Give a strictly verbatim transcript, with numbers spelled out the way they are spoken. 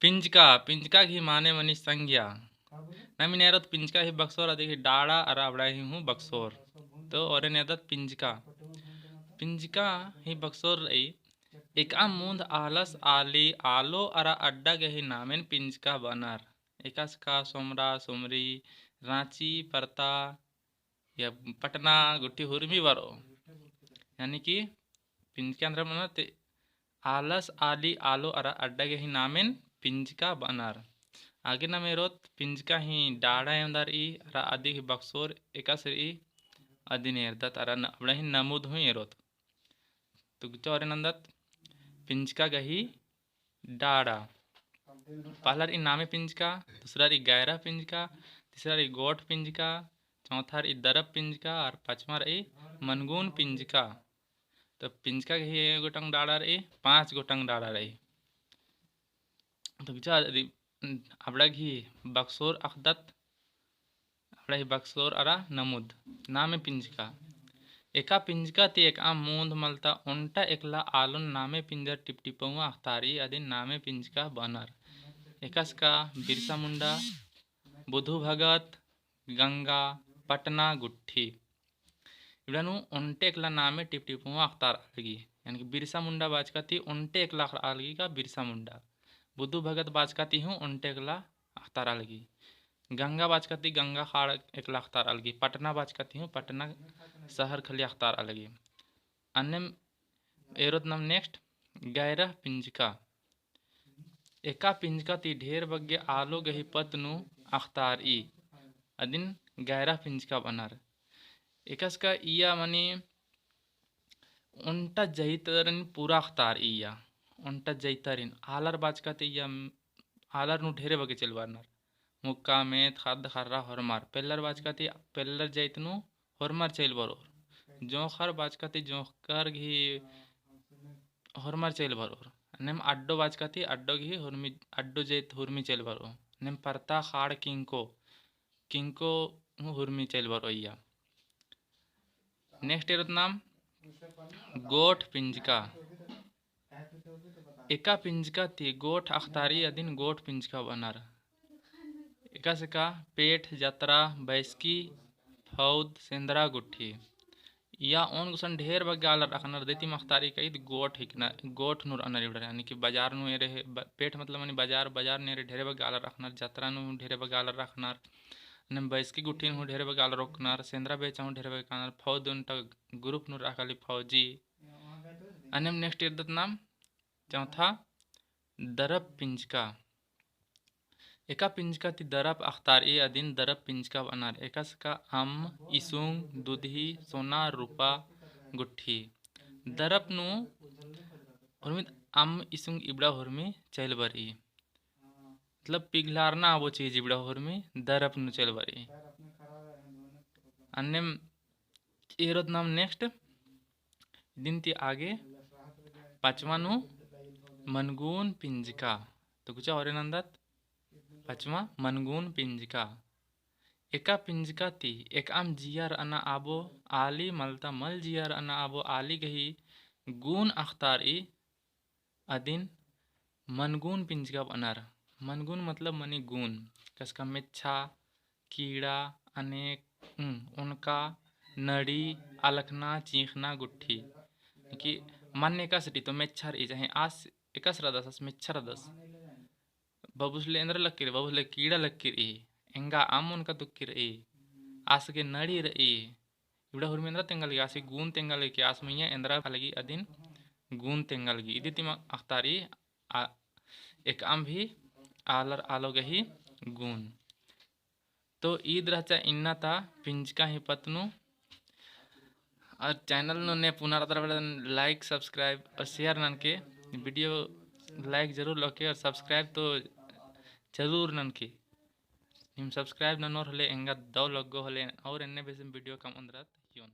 पिंजका, पिंजका गही माने मनी संज्ञा। नमीन एरोत पिंजका ही बक्सोर अदी गही डाड़ा अरा अबड़ा ही हूँ बक्सोर। तो ओरे नेदत पिंजका। पिंजका ही बक्सोर रई। एकअम मुन्द आलस आली आलो अरा अड्डा गही नामेन पिंजका बअनर। एकासे का सोमरा, सोमरी, राँची, परता, या पटना गुट्ठी हुरमी बरओ। यानी कि पिंजका एन्दरा मना ते आलस आली आलो अरा अड्डा गही नामेन पिंजका बअनर। आगे नाम एरोत पिंजका ही डाड़ा एवंदा रई अरा अदी गही बक्सोर एकासे रई अदिन एरदत अरा न-, अबड़ा ही नमुद हूँ एरोत। तो गुचा ओरे नन्दत पिंजका गही डाड़ा। पहला रई नामे पिंजका, दूसरा रई गैरह पिंजका, तीसरा रई गोठ पिंजका, चौथा रई दरब पिंजका और पाँचवा रई मनगुन पिंजका। तो पिंजका गही एक गोटंग डाड़ा रई, पाँच गोटंग डाड़ा रई। तो गुचा अबड़ा गही बक्सोर अख़दत, अबड़ा ही बक्सोर अरा नमुद। नामे पिंजका। एका पिंजका ती एकअम मुन्द मलता ओन्टा एकला आलोन नामे पिंजर टिपटिपउआ अख़तारई अदिन नामे पिंजका बअनर। एकासे का बिरसा मुंडा, बुधु भगत, गंगा, पटना गुट्ठी। इबड़ा नू ओन्टे एकला नामे टिपटिपउआ अख़तारआ लगी। यानी कि बिरसा मुंडा बाचका ती ओन्टे एकला अख़तारआ लगी का बिरसा मुंडा। बुधु भगत बाचका ती हूँ ओन्टे एकला अख़तारआ लगी। गंगा बाचका ती गंगा ख़ाड़ एकला अख़तारआ लगी। पटना बाचका ती हूँ पटना शहर खली अख़तारआ लगी। अन्नेम एरोत नाम next गैरह पिंजका। एका पिंजका ती ढेर बग्गे आलो गही पत्त नू अख़तारई अदिन गैरह पिंजका बअनर। एकासे का इया मनी ओन्टा जैतरिन पूरा अख़तारई इया। ओन्टा जैतरिन आलर बाचका ती इया आलर नू ढेरे बग्गे चइल बरनर। मुक्का, मेत, ख़द्द, ख़र्रा, होरमर। पेल्लर बाचका ती पेल्लर जैत नू होरमर चइल बरओर। जोंख़र बाचका ती जोंख़र गही होरमर चइल बरओर। अन्नेम अड्डो बाचका ती अड्डो गही हुरमी, अड्डो जैत हुरमी चइल बरओ। अन्नेम परता, ख़ाड़, किंको, किंको हूँ हुरमी चइल बरओ इया। Next एरोत नाम गोठ पिंजका। एका पिंजका ती गोठ अख़तारई अदिन गोठ पिंजका बअनर। एकासे का पेठ, जतरा, बैसकी, फौद, सेंदरा गुट्ठी। इया ओन गुसन ढेर बग्गे आलर अख़नर, देती अख़तारई कई गोठ हिकनर, गोठ नू रअनर इबड़र। यानी कि बजार नू एरे, पेठ मतलब मनी बजार, बजार नू एरे ढेरे बग्गे आलर अख़नर, जतरा नू ढेरे बग्गे आलर अख़नर, अन्नेम बैसकी गुट्ठी नू ढेरे बग्गे आलर अख़नर, सेंदरा बेचा हूँ ढेरे बग्गे आलर, फौद ओन्टा group नू रआ काली फौजी। अन्नेम next एरदत नाम चौथा दरब पिंजका। एका पिंजका ती दरब अख़तारई अदिन दरब पिंजका बअनर। एकासे का अम्म, इसुंग, दुदही, सोना, रूपा गुट्ठी। दरब नू हुरमी अम्म, इसुंग इबड़ा हुरमी चइल बरई। मतलब पिघलारना आबो चीज इबड़ा हुरमी दरब नू चइल बरई। अन्नेम एरोत नाम next, इदिन ती आगे पाँचवा नू मनगुन पिंजका। तो गुचा ओरे नन्दत पाँचवा मनगुन पिंजका। एका पिंजका ती एकअम जिया रअना आबो आली मलता मल जिया रअना आबो आली गही गुन अख़तारई अदिन मनगुन पिंजका बअनर। मनगुन मतलब मनी गुन, एकासे का मेच्छा, कीड़ा, अनेक, उम, ओनका, नड़ी, अलखना, चींख़ना गुट्ठी। कि मन एकासे रई तो मेच्छा रई, चाहे आस एकासे रअदस, आस मेच्छा रअदस। बबुस ले एन्दरा लक्की रई, बबुस ले कीड़ा लक्की रई, एंगा अम्म ओनका तुक्की रई, आस गे नड़ी रई, इबड़ा हुरमी एन्दरा तेंगा लगी, आस गे गुन तेंगा लगी, आस मइय्याँ एन्दरा लगी अदिन गुन तेंगा लगी। इदी ती अख़तारई एकअम भी आलर आलो गही गुन। तो ईद रहचा इन्ना ता पिंजका ही पत्त नू। और channel नू ने पुना रअदर बड़ा like, subscribe और share ननके, video like जरूर लोके और subscribe तो जरूर ननके। निम subscribe ननोर होले एंगा दव लग्गो होले और एन्ने बेसे video कमओन रअदत योन।